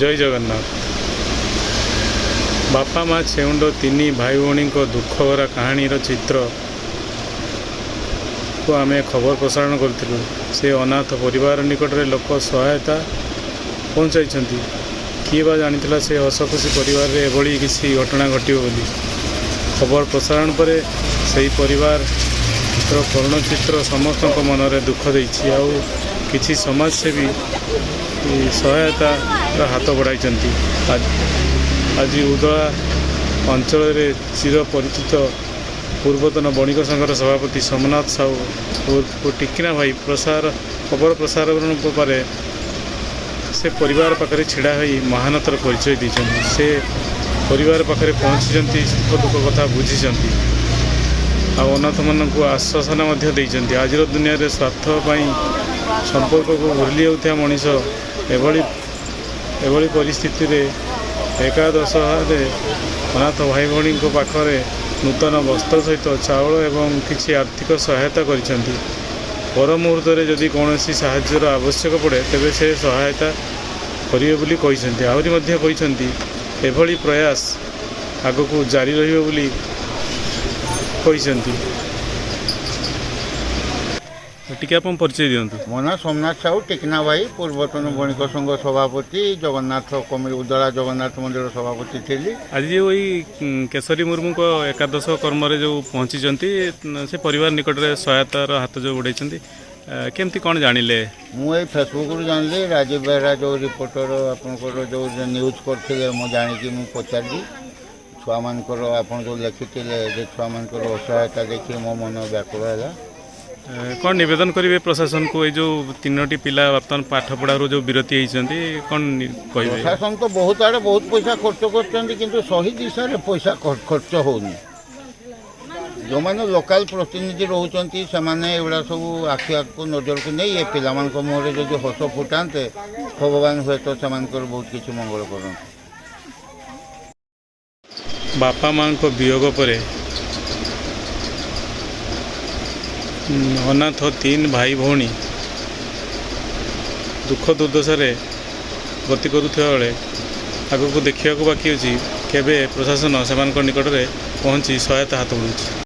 ଜୟ ଜଗନ୍ନାଥ। ବାପା ମା ଛେଉଣ୍ଡ ତିନି ଭାଇ ଭଉଣୀଙ୍କ ଦୁଃଖଭରା କାହାଣୀର ଚିତ୍ରକୁ ଆମେ ଖବର ପ୍ରସାରଣ କରିଥିଲୁ। ସେ ଅନାଥ ପରିବାର ନିକଟରେ ଲୋକ ସହାୟତା ପହଞ୍ଚାଇଛନ୍ତି। କିଏ ବା ଜାଣିଥିଲା ସେ ହସଖୁସି ପରିବାରରେ ଏଭଳି କିଛି ଘଟଣା ଘଟିବ ବୋଲି? ଖବର ପ୍ରସାରଣ ପରେ ସେହି ପରିବାରର କରୁଣ ଚିତ୍ର ସମସ୍ତଙ୍କ ମନରେ ଦୁଃଖ ଦେଇଛି ଆଉ କିଛି ସମାଜସେବୀ ସହାୟତାର ହାତ ବଢ଼ାଇଛନ୍ତି। ଆଜି ଉଦଳା ଅଞ୍ଚଳରେ ଚିର ପରିଚିତ ପୂର୍ବତନ ବଣିକ ସଂଘର ସଭାପତି ସୋମନାଥ ସାହୁ ଓ ଟିକିନା ଭାଇ ଖବର ପ୍ରସାରଣ ପରେ ସେ ପରିବାର ପାଖରେ ଛିଡ଼ା ହୋଇ ମହାନତାର ପରିଚୟ ଦେଇଛନ୍ତି। ସେ ପରିବାର ପାଖରେ ପହଞ୍ଚିଛନ୍ତି, ସୁଖ ଦୁଃଖ କଥା ବୁଝିଛନ୍ତି ଆଉ ଅନାଥମାନଙ୍କୁ ଆଶ୍ୱାସନା ମଧ୍ୟ ଦେଇଛନ୍ତି। ଆଜିର ଦୁନିଆରେ ସ୍ୱାର୍ଥ ପାଇଁ ସମ୍ପର୍କକୁ ଭୁଲି ଯାଉଥିବା ମଣିଷ ଏଭଳି ପରିସ୍ଥିତିରେ ଏକାଦଶରେ ଅନାଥ ଭାଇ ଭଉଣୀଙ୍କ ପାଖରେ ନୂତନ ବସ୍ତ୍ର ସହିତ ଚାଉଳ ଏବଂ କିଛି ଆର୍ଥିକ ସହାୟତା କରିଛନ୍ତି। ପର ମୁହୂର୍ତ୍ତରେ ଯଦି କୌଣସି ସାହାଯ୍ୟର ଆବଶ୍ୟକ ପଡ଼େ, ତେବେ ସେ ସହାୟତା କରିବେ ବୋଲି କହିଛନ୍ତି। ଆହୁରି ମଧ୍ୟ କହିଛନ୍ତି, ଏଭଳି ପ୍ରୟାସ ଆଗକୁ ଜାରି ରହିବ ବୋଲି କହିଛନ୍ତି। ଟିକେ ଆପଣ ପରିଚୟ ଦିଅନ୍ତୁ। ମୋ ନାଁ ସୋମନାଥ ସାହୁ, ଟିକିନା ଭାଇ, ପୂର୍ବତନ ବଣିକ ସଂଘ ସଭାପତି, ଜଗନ୍ନାଥ କମିଟି, ଉଦଳା ଜଗନ୍ନାଥ ମନ୍ଦିର ସଭାପତି ଥିଲି। ଆଜି ଯେଉଁ ଏଇ କେଶରୀ ମୁର୍ମୁଙ୍କ ଏକାଦଶ କର୍ମରେ ଯେଉଁ ପହଞ୍ଚିଛନ୍ତି, ସେ ପରିବାର ନିକଟରେ ସହାୟତାର ହାତ ଯେଉଁ ବଢ଼େଇଛନ୍ତି, କେମିତି କ'ଣ ଜାଣିଲେ? ମୁଁ ଏଇ ଫେସବୁକରୁ ଜାଣିଲି। ରାଜୀବ ବେହେରା ଯେଉଁ ରିପୋର୍ଟର, ଆପଣଙ୍କର ଯେଉଁ ନ୍ୟୁଜ୍ କରିଥିଲେ, ମୁଁ ଜାଣିକି ମୁଁ ପଚାରିଲି। ଛୁଆମାନଙ୍କର ଆପଣ ଯେଉଁ ଲେଖିଥିଲେ ଯେ ଛୁଆମାନଙ୍କର ଅସହାୟତା ଦେଖି ମୋ ମନ ବ୍ୟାକୁଳ ହେଲା। କ'ଣ ନିବେଦନ କରିବେ ପ୍ରଶାସନକୁ? ଏଇ ଯେଉଁ ତିନୋଟି ପିଲା ବର୍ତ୍ତମାନ ପାଠପଢ଼ାରୁ ଯେଉଁ ବିରତି ହେଇଛନ୍ତି, କ'ଣ କହିବେ? ପ୍ରଶାସନ ତ ବହୁତ ଆଡ଼େ ବହୁତ ପଇସା ଖର୍ଚ୍ଚ କରୁଛନ୍ତି, କିନ୍ତୁ ସହି ଦିଶାରେ ପଇସା ଖର୍ଚ୍ଚ ହେଉନି। ଯେଉଁମାନେ ଲୋକାଲ ପ୍ରତିନିଧି ରହୁଛନ୍ତି, ସେମାନେ ଏଗୁଡ଼ା ସବୁ ଆଖି ଆଗକୁ ନଜରକୁ ନେଇ ଏ ପିଲାମାନଙ୍କ ମୁହଁରେ ଯଦି ହସ ଫୁଟାନ୍ତେ, ଭଗବାନ ହୁଏତ ସେମାନଙ୍କର ବହୁତ କିଛି ମଙ୍ଗଳ କରନ୍ତି। ବାପା ମାଆଙ୍କ ବିୟୋଗ ପରେ ଅନାଥ ତିନି ଭାଇ ଭଉଣୀ ଦୁଃଖ ଦୁର୍ଦ୍ଦଶାରେ ଗତି କରୁଥିବା ବେଳେ ଆଗକୁ ଦେଖିବାକୁ ବାକି ଅଛି କେବେ ପ୍ରଶାସନ ସେମାନଙ୍କ ନିକଟରେ ପହଞ୍ଚି ସହାୟତା ହାତ ବଢ଼ାଉଛି।